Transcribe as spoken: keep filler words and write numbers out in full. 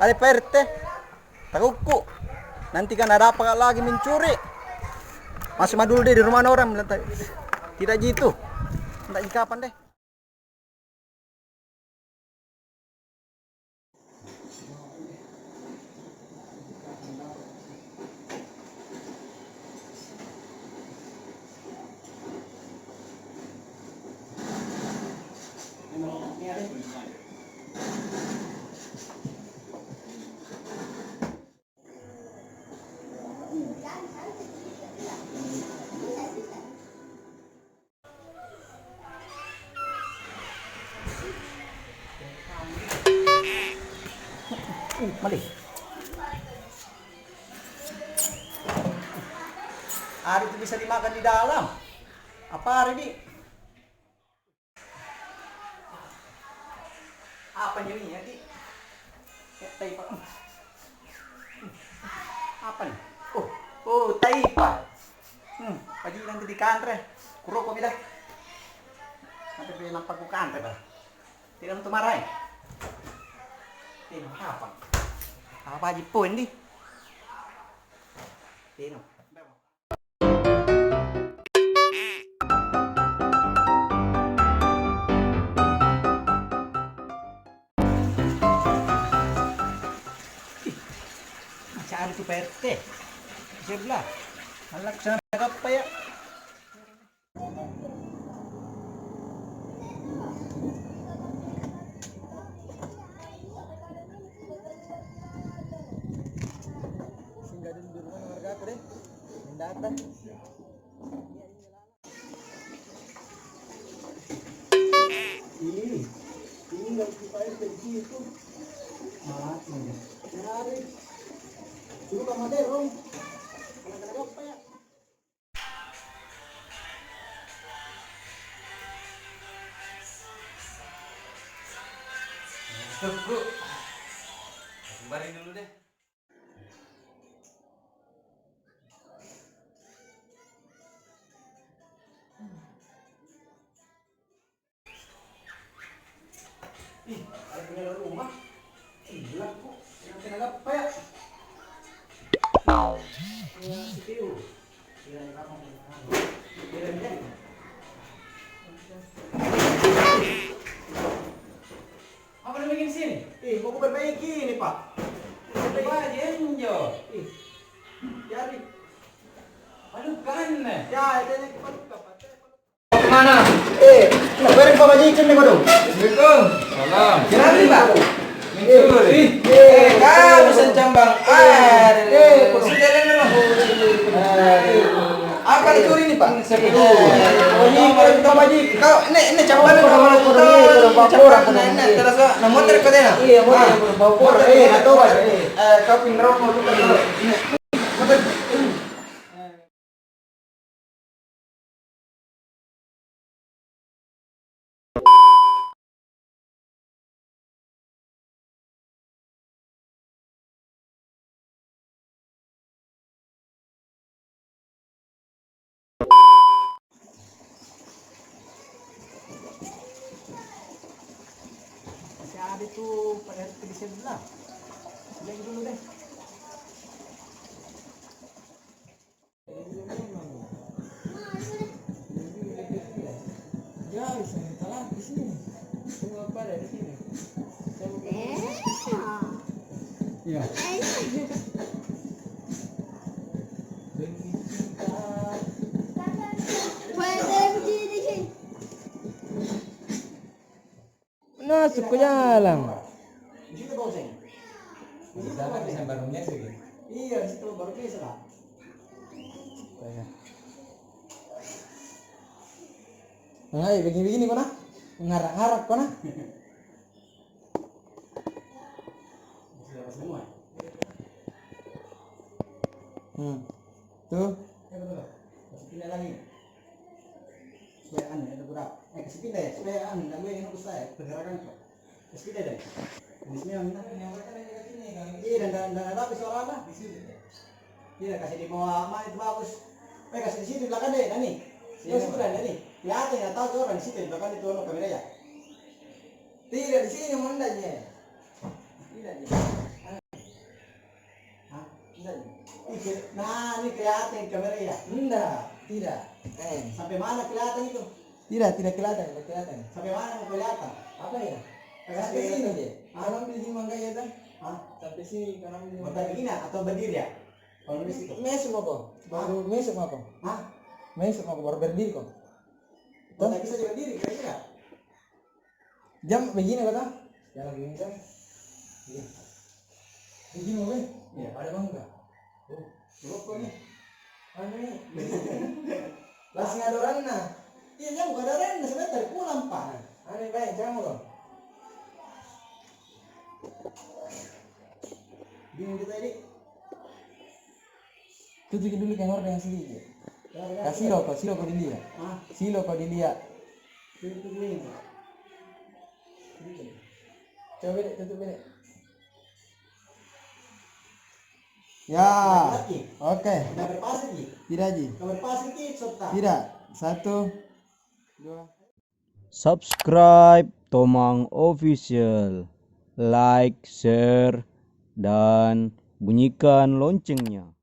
Ada Pak R T, takukku. Nanti kan ada apa lagi mencuri. Masih madul deh di rumah orang. Tidak jitu. Tidak kapan deh. Uh, mali. Ada itu bisa dimakan di dalam. Apa ada, Di? Apa njo nia, Ki? Eh, taipa. Apa nih? Oh, oh, taipa. Hmm, baji' nanti dikanre. Kurokomi deh. Nanti pe nampa kukanre, bah. Tidak untuk marahi. Tino apa? Apa baji' poeng di? Tino. Ih, macam tu P R T. Sebelah. Anak sana apa ya? Singgah dulu di rumah warga aku deh. Mendatang. Ini, ini nggak bisa air dari situ. Mati dia. Cari. Suruh Pak Maderong. Anak-anak apa ya? Masuk, Bu. Kembali dulu deh. Ih, ada punya rumah. Gila, Bu. Yang kena apa ya? Ya, C P U. Kira-kira mau kemana? Kira-kira. Apa lu bikin sini? Ih, mau kuperbaiki ini, Pak. Coba aja, Enjo. Ih, jadi. Palukan. Ya, itu yang dipalukan, Pak. Mana? Eh, nah, bareng Pak Baji, cembe kodong. Assalamualaikum. Salam. Kenapa, Pak? Mencuri. Ih, eh, kau bisa cambang. Eh, eh, sudah, sudah, sudah. Apa dicuri ini, Pak? Sepeda. Oh, ini kalau kita Pak Baji. Kau, ini, ini cambang. Kodong, kodong, kodong, kodong, kodong, kodong. Ini, ini, terus, nah, motor kau deh, nah. Iya, motor, ah, kodong, kodong, kodong. Motor. Eh, eh, kau pindah rokok dulu, dulu. Ini. Motor. Masih ada tuh Pak R T di sebelah. Lihat dulu deh. Iya. Masuk ke dalam. Di situ boseng. Di situ boseng. Bisa baru biasa gitu. Iya, di situ baru biasa lah. Nah, begini-begini kona. Ngarak-ngarak kona. Sudah semua. Hmm. Tuh. Ya, betul. Masih pindah lagi. Supaya anu, ya, kurang. Eh, kasih pindah ya, supaya anu, nggak gue yang rusak ya, pergerakan kok. Kasih pindah deh. Ini semua minta. Iya, dan, dan, dan ada apa suaranya? Iya, kasih di bawah, mana itu bagus. Eh, kasih di sini, di belakang deh, Dani. Iya, situ, Dani, Dani. Di atas, nggak tahu tuh orang di situ, di belakang itu, anu, kamera ya. Tidak, di sini, mau enggak, ya? Tidak, ya. Nah, ini kelihatan kameranya. Enggak, tidak. Eh. Sampai mana kelihatan itu? Tidak, tidak kelihatan, tidak kelihatan. Sampai mana mau kelihatan? Apa ya? Sampai sini aja. Kamu di sini mangga ya, Tang? Hah? Sampai sini, kamu di sini. Mau begini atau berdiri ya? Kalau di situ. Mesem mako. Baru mesem mako. Hah? Mesem mako, baru berdiri kok. Kok tak bisa juga diri, kira-kira? Jam begini kata? Jalan begini kan? Iya. Begini, weh. Iya. Ada bangka. Oh, rokok nih. Anu nih. Langsung ada orangna. Iya, jam ada orangna, sebentar pulang, Pak. Anu, baik, kamu loh. Bingung kita ini. Tutuki dulu kamar dengan sedikit. Kasih rokok, kasih rokok di dia. Hah? Silo kau di dia. Tutup nih. Coba deh, tutup deh. Ya. Lagi. Oke. Udah berpasang, Ji? Tidak, Ji. Udah berpasang, Ji, sotta? Tidak. Satu, dua. Subscribe Tomang Official, like, share, dan bunyikan loncengnya.